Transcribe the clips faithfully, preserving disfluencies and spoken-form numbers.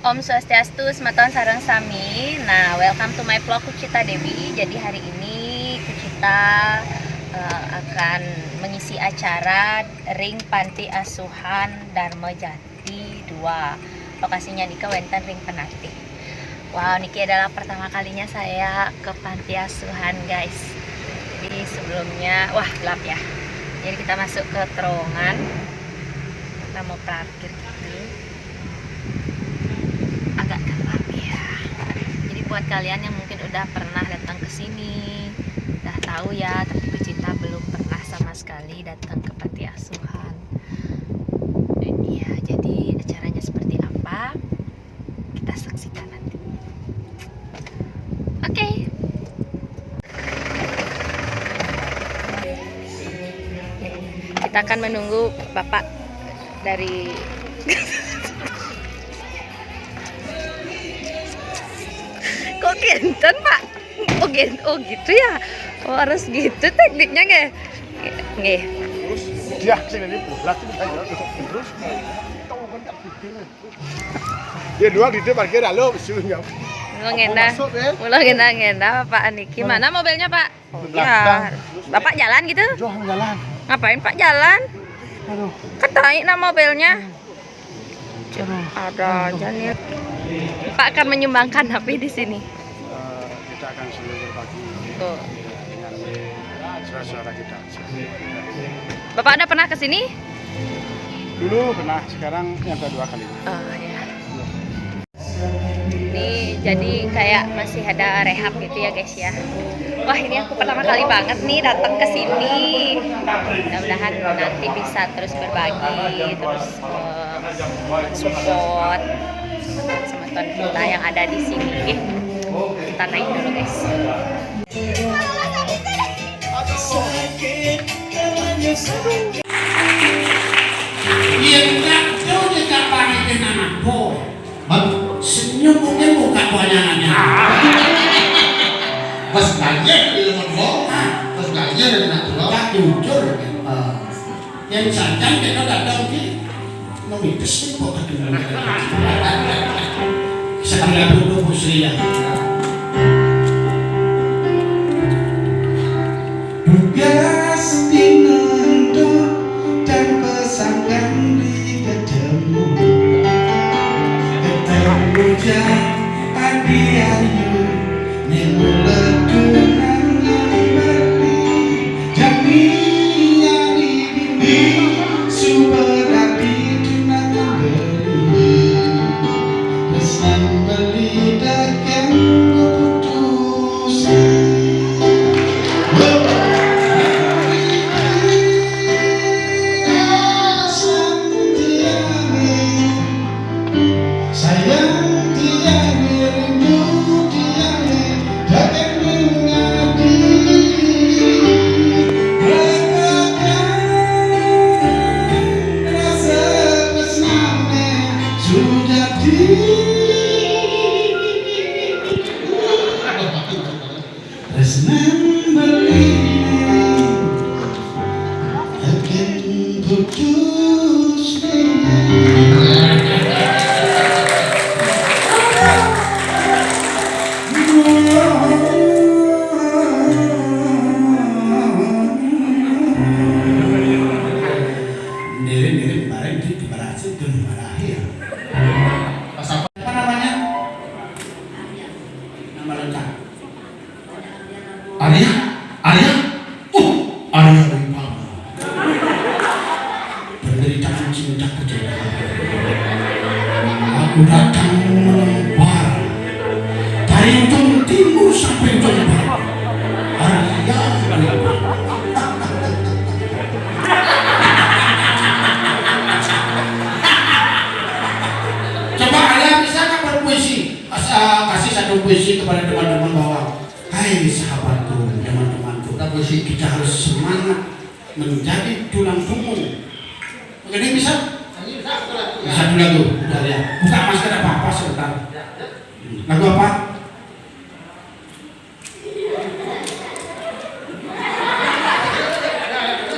Om Swastiastu, semeton sareng sami. Nah, welcome to my vlog Kucita Dewi. Jadi hari ini Kucita eh, akan mengisi acara ring Panti Asuhan Dharma Jati dua. Lokasinya nika wenten ring Penatih. Wow, niki adalah pertama kalinya saya ke panti asuhan, guys. Jadi sebelumnya, wah, gelap ya. Jadi kita masuk ke terowongan. Kita mau parkir gitu. Agak gelap ya. Jadi buat kalian yang mungkin udah pernah datang ke sini, udah tahu ya, tapi Kucita belum pernah sama sekali datang ke panti asuhan. Ya, jadi acaranya seperti apa? Kita saksikan nanti. Oke. Kita akan menunggu Bapak dari Kok kenten, Pak? Oh, gen- oh gitu ya. Oh, harus gitu tekniknya, nggih. Nggih. Dia sing ini bulat sing saya terus. Ya dua gitu parkir lalu suruh ya. Mula ngendah. Mula ngendah ngendah Bapak niki. Mana mobilnya, Pak? Oh, ya. Bapak jalan gitu? Joh jalan. Ngapain Pak jalan? Aduh. Kan naik nah mobilnya. Aduh. Ada aja nih. Pak akan menyumbangkan apa di sini? Eh, kita akan selalu berbagi Tuh. dengan saudara-saudara kita. Bapak udah pernah ke sini? Dulu pernah, sekarang yang kedua kali. Oh ya. Ini jadi kayak masih ada rehab gitu ya, guys, ya. Wah, ini aku pertama kali banget nih datang ke sini. Mudah-mudahan nanti bisa terus berbagi, terus eh, support semeton-semeton kita yang ada di sini. Kita naik dulu, guys. Yen kadung dikapani tenan apa? Senyum mungkin buka banyangannya. Pas banyak di luar gua. Pas banyak di luar gua. Tak jujur. Yang sancan kita kadang ki memites kok ketemu. Sekilas butuh musri ya. Tugas tinentu dan pesangkan di ketemu. Ketemu ja adi ayu nyemula tunangan beli. Jani adi dini suba dadi tunangan beli. Pesan beli dagang keputusan. Sayang tiang rindu tiang dagang mengadi. Rasa tresnane sujati. Tresnan beli akan putus. Nere-nere kemarin di Kemeraci itu dimarahi ya. Pas apa, apa namanya? Nama lengkap. Arya, Arya, uh, Arya Dwi Pama. Penderitaan cinta kejadian. Aku datang menembar dari ujung timur sampai ujung barat. Arya Dwi Pama. Coba kalian bisa nggak berpuisi? Kasih satu puisi kepada teman-teman bawah. Hai sahabatku, teman-temanku, kita harus semangat menjadi tulang punggung. Oke, ini bisa? Bisa dulu lagu, udah ya. Buka masker apa-apa sebentar. Lagu apa?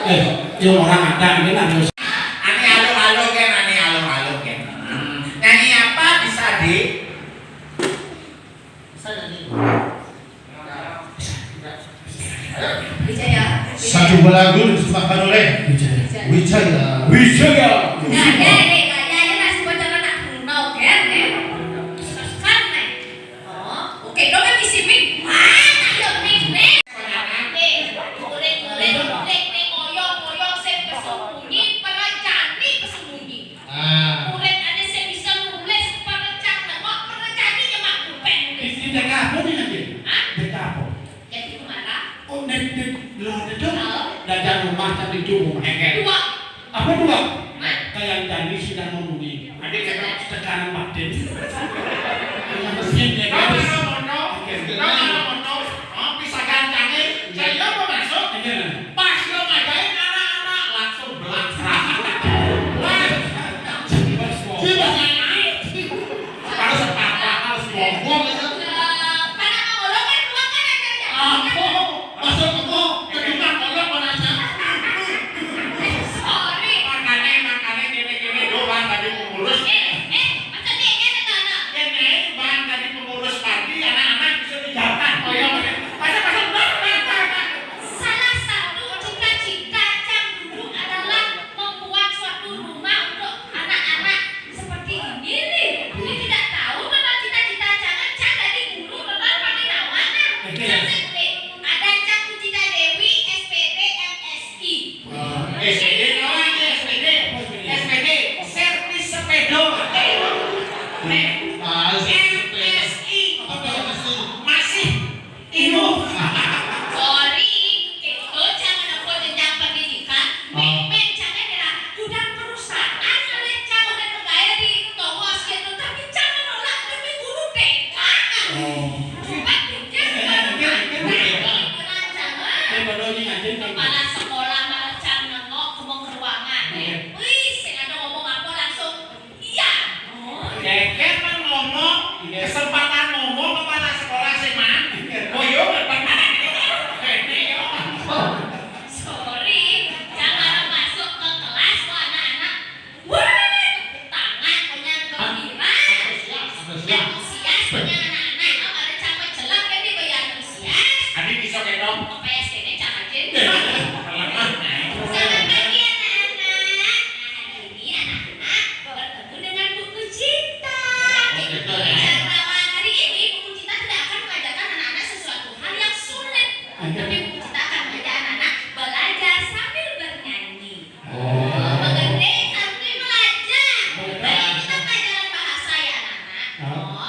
Eh, yang orang ada ini harus. Ani alung-alung kan, ani alung-alung kan. Nyanyi apa bisa di? Lagu dipersembahkan oleh Wijaya. Wijaya. Wijaya. Nah, ya, ya, ya, ya, ya, masih bocoran nak Bruno, kan, ya? Kan, nih. Oh, oke, dong kan isi mic. Mana ya mic, nih? Eh, kulit-kulit, kulit, nih, ngoyong, ngoyong, sing pesembunyi, perencani pesembunyi. Ah. Kulit ada sing bisa nulis, perencana, kok perencani nyemak pulpen nulis. Di, di deka apa nih, Nabil? Hah? Deka apa? Jadi kumaha? Oh, nek, nek, lho, nek, dong. Halo? Dagang rumah tapi jumbo. Dua. Apa dua? Hah? Kayak Dani sudah membunyi. Ada cakap tekanan batin. Dengan mesin, ya, guys. Kalau motor, oke, kalau motor, oh, bisa gancangin, saya mau masuk. Iya, nah. Pas lo ngajain anak-anak, langsung belak. Harus apa-apa, harus ngomong aja. Pada ngomong kan, keluar kan aja, ya. Apa? Masuk ke mall, ke rumah kolok mana aja. Sorry. Makanya, makanya gini-gini doang tadi pengurus. Eh, eh, masa dia ini ada anak? Ini bang tadi pengurus parti, anak-anak bisa dijalan. Oh iya, bener. Masa, masa, bener, bener, bener, bener. Salah satu cita-cita Cang dulu adalah membuat suatu rumah untuk anak-anak seperti ini nih. Ini tidak tahu tentang cita-cita Cang, Cang tadi guru tentang panginawan. Nah, Cang sih, ada Cang Pucita Dewi, S P D, M S I. Eh, S P D, apa ini S P D? S P D, servis sepeda. Nih, Ah, S P D. M S I. Apa M S I? Masih hidup. Sorry, itu jangan apa jenjang pendidikan. Ah. Mek, mek, jangan adalah gudang perusahaan oleh calon dan pegawai di Tongos gitu. Tapi jangan nolak demi guru T K. Oh. Coba pikir, Iya, iya, iya, iya, iya. Jangan. Iya, bener, iya, iya, iya. Kepala sekolah malah jangan nengok ke ruangan, ya. Iya. Wih, sing ada ngomong apa langsung. Iya. Oh. Ceker mah ngomong, Iya. kesempatan ngomong kepala sekolah sih, Man. Iya. Boyo, depan. Ini, yo. Sorry, jangan masuk ke kelas, kok anak-anak. Wah, tangan punya gembira. Antusias, antusias. Antusias punya anak-anak, oh, ada capek jelek kan dia bayar antusias. Adi bisa gendong. Apa ya, sini cak aja. Lemah, Nay. Selamat pagi, anak-anak. Nah, hari ini anak-anak bertemu dengan Bu Kucita. Oh, gitu, ya. Cakrawala. Hari ini Bu Kucita tidak akan mengajarkan anak-anak sesuatu hal yang sulit. Oke. Tapi Bu Kucita akan mengajak anak-anak belajar sambil bernyanyi. Oh. Mengerti sambil belajar. Belajar. Hari ini kita pelajaran bahasa ya, anak-anak. Oh. Oh,